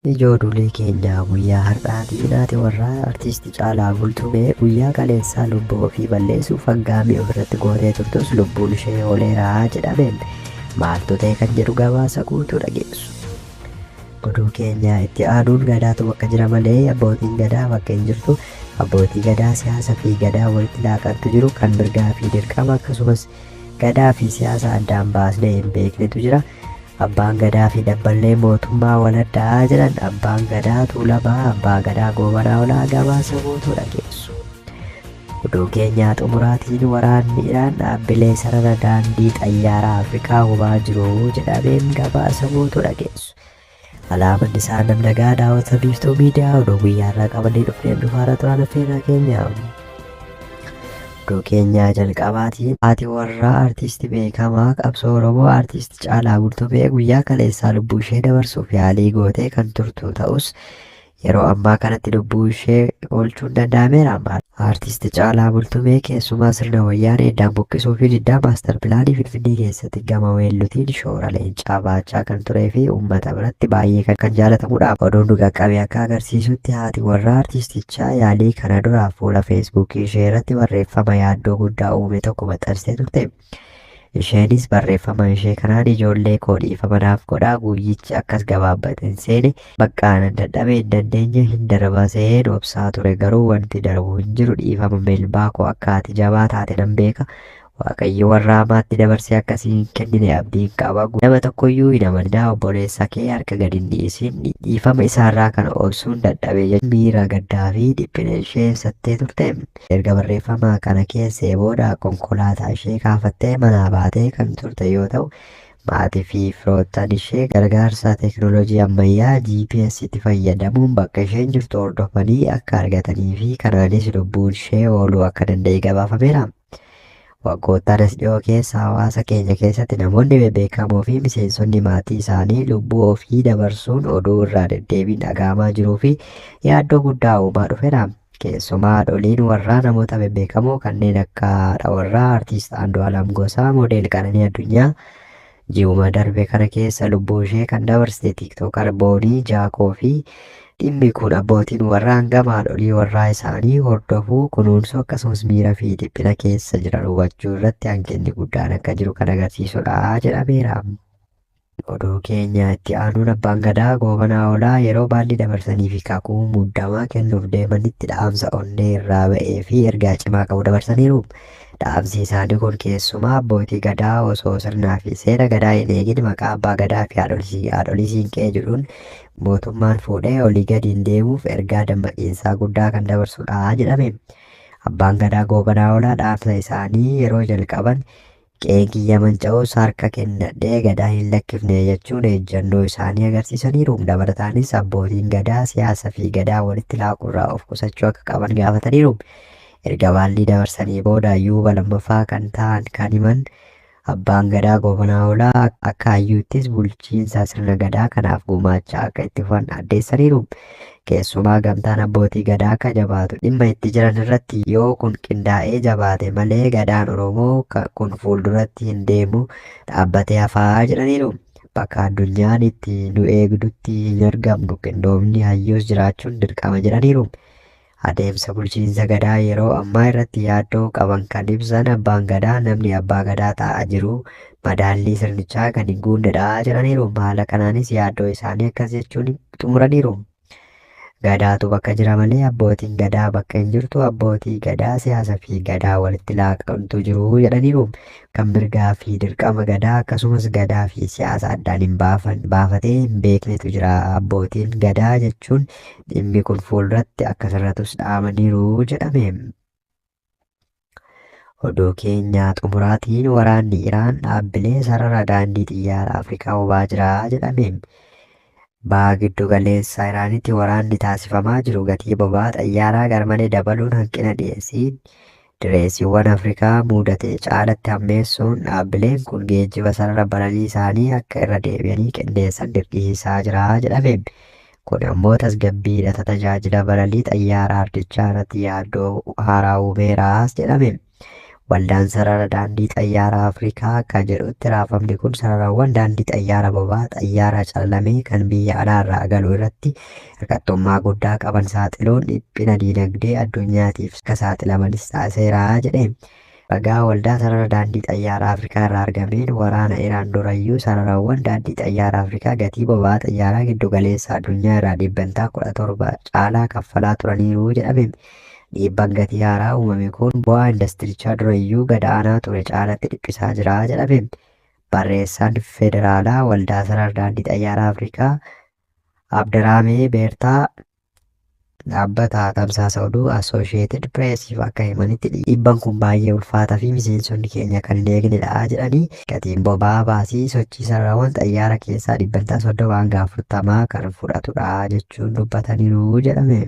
Ijoo dulee keenya guyyaa har'aatiin haati warraa artiist Caalaa Bultumee guyyaa kaleessaa lubbuu ofii balleessuuf aggaamii ofirratti gootee turtus lubbuun ishee ooleera jedhame. Maaltu ta'e kan jedhu gabaasa guutuu dhageessu. Oduu keenya itti aanuun gadaatu bakka jira malee abbootiin gadaa bakka hin jirtu. Abbootii gadaa siyaasa fi gadaa walitti laaqantu jiru kan mirgaa fi dirqama akkasumas gadaa fi siyaasa addaan baasnee hin beeknetu jira. Abbaan Gadaa fi dabballee mootummaa wal adda'aa jedhan Abbaan Gadaa Tuulamaa Abbaa Gadaa Goobanaa Olaa gabaasa guutuu dhageessu. Oduu keenyaa xumuraatiin waraanni Iraan dhaabbilee sarara daandii xayyaaraa Afrikaa hubaa jiru jedhameen gabaasa guutuu dhageessu. Alaamanni isaa namnagaa daawwata Biiftuu Miidiyaa oduu guyyaa irraa qabannee dhufneen dhufaara turan affeerraa keenya. Oduu keenya jalqabaatiin haati warraa artiisti beekamaa qabsoo Oromoo artiisti Caalaa Bultumee guyyaa kaleessaa lubbuu ishee dabarsuuf yaalii gootee kan turtu ta'us yeroo ammaa kanatti lubbuu ishee oolchuun danda'ameera. Artiisti Caalaa Bultumee keessumaa sirna wayyaanee iddaan buqqisuu fi diddaa maastar pilaanii Finfinnee keessatti gama weellutiin shoora leencaa baachaa kan turee fi uummata biratti baay'ee kan jaalatamudha. Oduun nu qaqqabe akka agarsiisutti haati warraa artiistichaa yaalii kana dura fuula Feesbuukii ishee irratti barreeffama yaaddoo guddaa uume tokko maxxansitee turte. Isheenis barreeffama ishee kanaan ijoollee koo dhiifama naaf godhaa guyyichi akkas gabaabbate hin seene baqqaa nan dadhabe hin dandeenye hin darba seen obsaa ture garuu wanti darbu hin jiru dhiifama melbaa koo akka ati jabaa taate nan beeka Waaqayyo warra hamaatti dabarsee akkasii hin kennine abdiin qaba nama tokkoyyuu hin amaninaa obboleessa kee harka gadi hin dhiisin dhiifama isaarraa kana obsuun dadhabe miira gaddaa fi dhiphina ishee ibsattee turte. Erga barreeffama kana keessee booda konkolaataa ishee kaafattee manaa baatee kan turte yoo ta'u, maatii fi firoottan ishee gargaarsa teeknooloojii ammayyaa GPS tti fayyadamuun bakka isheen jirtu hordofanii akka argatanii fi kanaanis lubbuun ishee ooluu akka danda'e gabaafameera. Waggoottan as dhiyoo keessa hawaasa keenya keessatti namoonni bebbeekamoo fi miseensonni maatii isaanii lubbuu ofii dabarsuun oduu irraa deddeebiin dhaga'amaa jiruu fi yaaddoo guddaa uumaa dhufeera. Keessumaa haadholiin warraa namoota bebbeekamoo kanneen akka haadha warraa Artiist Andu'aalam Gosaa, Moodeel Qananii Addunyaa, ji'uma darbe kana keessa lubbuu ishee kan dabarsite Tiiktookar Boonii Jaakoo fi dhimmi kun abbootiin warraa hangam haadholii warraa isaanii hordofuu, kunuunsuu akkasumas miira fi dhiphina keessa jiran hubachuu irratti hanqinni guddaan akka jiru kan agarsiisudha jedhameera. Oduu keenya itti aanuun Abbaan Gadaa Goobanaa Oolaa yeroo baalli dabarsanii fi kakuu muddamaa kennuuf deemanitti dhaamsa onnee irraa ba'ee fi ergaa cimaa qabu dabarsaniiru. Dhaamsi isaanii kun keessumaa abbootii Gadaa osoo sirnaa fi seera Gadaa hin eegin maqaa Abbaa Gadaa fi haadholii Siinqee jedhuun mootummaan fuudhee olii gadiin deemuuf ergaa dammaqiinsaa guddaa kan dabarsudha jedhame. Abbaan Gadaa Goobanaa Oolaa dhaamsa isaanii yeroo jalqaban Qe'een kiyya manca'us harka kennadhee Gadaa hin lakkifne jechuun ejjannoo isaanii agarsiisaniiru. Dabalataanis abbootiin Gadaa siyaasa fi Gadaa walitti laaquurraa of qusachuu akka qaban gaafataniiru. Erga baallii dabarsanii booda yuuba lammaffaa kan ta'an kan himan Abbaan Gadaa Goobanaa Hoolaa akka hayyuuttis bulchiinsa sirna Gadaa kanaaf gumaacha akka itti fufan addeessaniiru. Keessumaa gamtaan abbootii Gadaa akka jabaatu dhimma itti jiran irratti yoo kun qindaa'ee jabaate malee Gadaan Oromoo kun fuulduratti hin deemu dhaabbatee hafaa jedhaniiru. Bakka addunyaan itti nu eegdutti hin argamnu qindoomni hayyuus jiraachuun dirqama jedhaniiru. Adeemsa bulchiinsa Gadaa yeroo ammaa irratti yaaddoo qaban kan ibsan Abbaan Gadaa namni Abbaa Gadaa ta'aa jiru madaallii sirnichaa kan hin guunnedha jedhaniiru. Haala kanaanis yaaddoo isaanii akkas jechuun xumuraniiru. Gadaatu bakka jira malee abbootiin Gadaa bakka hin jirtu abbootii Gadaa siyaasa fi Gadaa walitti laaqantu jiru jedhaniiru. Kan mirgaa fi dirqama Gadaa akkasumas Gadaa fi siyaasa addaan hin baafatee hin beeknetu jira. Abbootiin Gadaa jechuun dhimmi kun fuulduratti akka sirratus dhaamaniiru jedhame. Oduu keenya xumuraatiin waraanni Iraan dhaabbilee sarara daandii xiyyaara Afrikaa hubaa jira jedhame. Baha giddu galeessa Iraanitti waraanni taasifamaa jiru gatii boba'aa xayyaaraa garmalee dabaluun hanqina dhiyeessii direesiiwwan Afrikaa muudate caalatti hammeessuun dhaabbileen kun geejjiba sarara balalii isaanii akka irra deebi'anii qindeessan dirqisiisaa jira jedhame. Kun ammoo tasgabbii hidhata tajaajila balalii xayyaara ardichaa irratti yaaddoo haaraa uumeeraas jedhame. Waldaan sarara daandii xayyaaraa Afrikaa akka jedhutti raafamni kun sararawwan daandii xayyaara boba'aa xayyaara calalame kan biyya alaarraa galu irratti hirkattummaa guddaa qaban saaxiluun dhiphina diinagdee addunyaatiif akka saaxilamanis taasiseera jedhe. Ragaa waldaa sarara daandii xayyaaraa Afrikaa irraa argameen waraana Iraan durayyuu sararawwan daandii xayyaaraa Afrikaa gatii boba'aa xayyaaraa giddu galeessa addunyaa irraa 17% caalaa kaffalaa turaniiru jedhame. Dhiibbaan gatii haaraa uumame kun bu'aa indastirichaa durayyuu gad aanaa ture caalatti dhiphisaa jira jedhame. Barreessaan Federaalaa Waldaa Sarara Daandii Xayyaaraa Afrikaa Abdiraamee Beertaa dhaabbata tamsaasa oduu Associated Pressiif akka himanitti dhiibbaan kun baay'ee ulfaataa fi miseensonni keenya kan hin eegnedha jedhanii gatiin boba'aa baasii sochii sararawwan xayyaara keessaa 30% hanga 40 kan fudhatudha jechuun dubbataniiru jedhame.